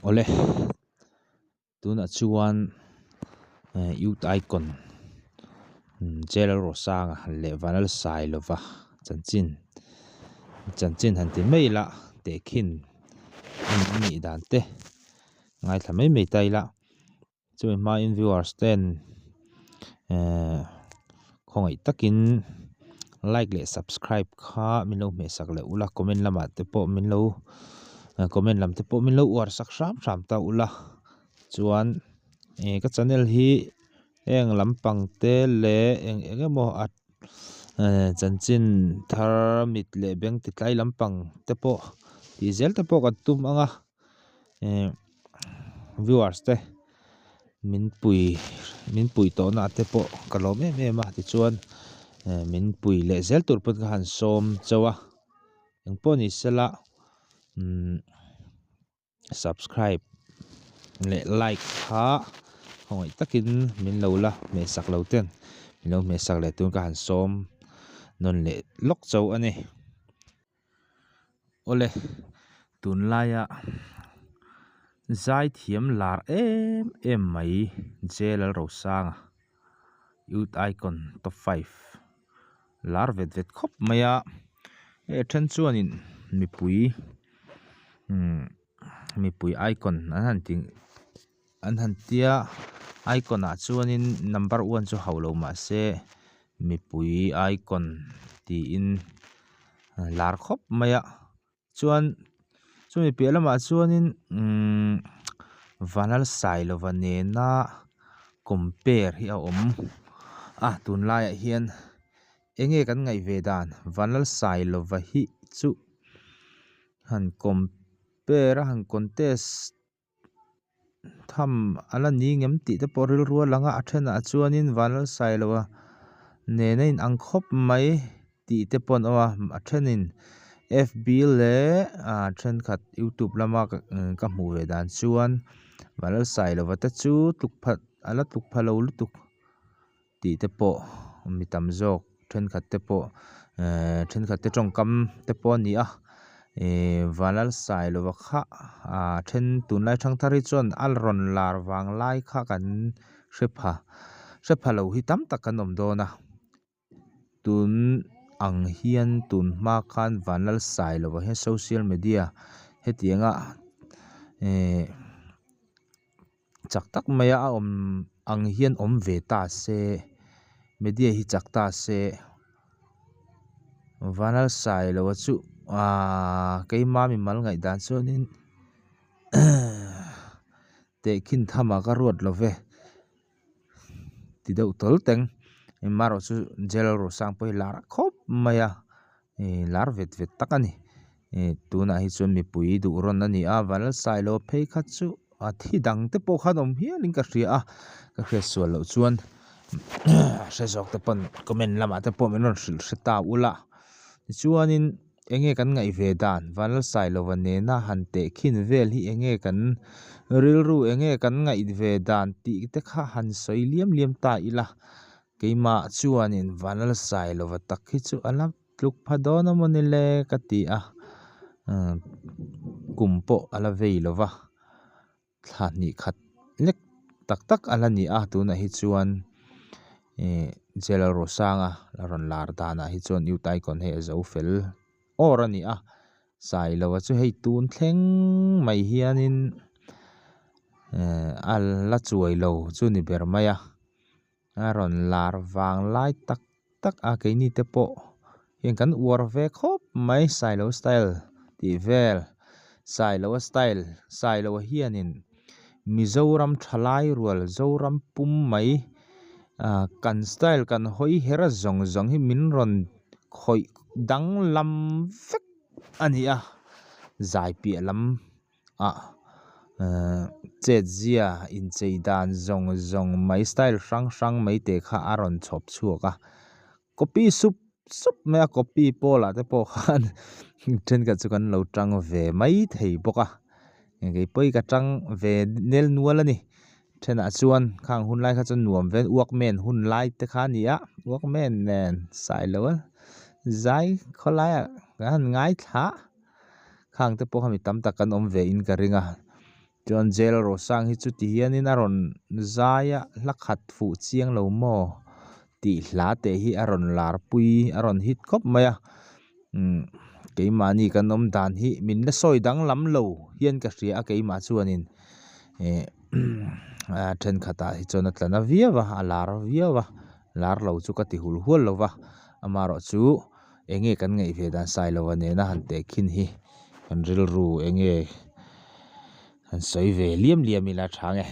Awle tunah chuan youth icon J Lalrosanga leh Vanlalsailova chanchin chanchin han ti mai ila tehkhin a nih dan te ngaithla mai mai ta ila. Chumi hmain viewers ten ehh khawngaih takin like leh subscribe kha min lo hmeh sak leh ula comment lamah te pawh min lo comment lam te pawh min lo uar sak hram hram ta ula chuan ih ka channel hi heng lampang te leh eng eng emaw a ehh chanchin thar mit leh beng ti tlai lampang te pawh tih zel te pawh kan tum ang a. Ehh viewers te min pui min pui tawh na te pawh ka lawm em em a tichuan ehh min pui leh zel tur pawn ka han sawm chauh a engpawh ni sela umm subscribe leh like kha khawngaih takin min lo la hmeh sak lo ten min lo hmeh sak leh tun ka han sawm nawn leh lawk chauh a ni. Awle tunlaia zaithiam lar em em mai J Lalrosanga youth icon top five lar vet vet khawp mai a hei a then chuanin mipui umm mipui icon an han ti an han tia icon ah chuanin number one chu hauh lo mahse mipui icon tiin lar khawp mai a chuan chumi piah lamah chuanin umm Vanlalsailova nena compare hi a awm a tunlaiah hian eng nge kan ngaih ve dan Vanlalsailova hi chu han compare a han contest. Tham a la ni ngem tih te pawh rilru a lang a a thenah chuanin Vanlalsailoa nen a inang khawp mai tih te pawh an awm a a thenin F B leh ah thenkhat youtube lama ka hmuh ve dan chuan Vanlalsailova te chu tluk phat a la tluk pha lo lutuk. Tih te pawh mi tam zawk thenkhat te pawh ehh thenkhat te tawngkam te pawh a ni a ihh Vanlalsailova kha ah then tunlai thangthar hi chuan a rawn lar vang lai kha kan hre pha hre pha lo hi tam tak kan awm dawn a tun ang hian tun hma khan Vanlalsailova hian social media hetianga ehh. Chak tak maia a awm ang hian awm ve ta se media hi chak ta se Vanlalsailoa chu aaa keima mimal ngaihdan chuanin tehkhin tham ah ka ruat lo ve ti deuh tawl teng amaherawh chu J Lalrosang pawh hi lar khawp mai a. Ih lar vet vet tak a ni ih tunah hi chuan mipui duh rawn a ni a Vanlalsailo phei kha chu a thi dang te pawh khan awm hialin ka hria a ka hriat sual loh chuan a hre zawk te pawn comment lamah te pawh min rawn hrilh hre ta ula tichuanin eng nge kan ngaih ve dan Vanlalsailova nena han teh khin vel hi eng nge kan rilru eng nge kan ngaih ve dan tih te kha han sawi liam liam ta ila. Keimah chuanin Vanlalsailova tak hi chu a la tluk pha dawn a mawni le ka ti a, kum pawh a la vei lo va, thla hnih khat lek tak tak a la ni a tunah hi chuan ih J Lalrosanga la rawn lar danah hi chuan Youth Icon hei a zo fel awr a ni a, Sailova chu hei tun thleng mai hianin eh a la chuai lo chu ni ber mai a. A rawn lar vang lai tak tak a keini te pawh hian kan uar ve khawp mai Sailo style tih vel Sailoa style Sailoa hianin Mizoram thalai rual Zoram pum mai ah kan style kan hawi her zawng zawng hi min rawn khawih danglam vek a ni a zai piah lam. ah ehh chet zia inchei dan zawng zawng mai style hrang hrang mai te kha a rawn chhawp chhuak a copy sup sup mai a copy pawl ah te pawh khan thenkhat chu kan lo tang ve mai thei bawk a kei pawh hi ka tang ve nel nual a ni thenah chuan khang hun lai kha chuan nuam vel walkman hun lai te kha a ni a walkman nen sailo a zai khawlai ah kan han ngaithla. Khang te pawh kha mi tam tak kan awm ve in ka ring a. Chuan Jail Rosang hi chu ti hianin a rawn zai a hla khat fuh chiang lo maw tih hla te hi a rawn lar pui a rawn hit khawp mai a umm keimahni kan awm dan hi min la sawi danglam lo hian ka hria a keimah chuanin eh a thenkhatah hi chuan a tla na viau a a lar viau a lar lo chu ka ti hul hual lo va amaherawhchu eng nge kan ngaih ve dan Sailova nena han tehkhin hi kan rilru eng nge han sawi ve liam liam ila tha nge.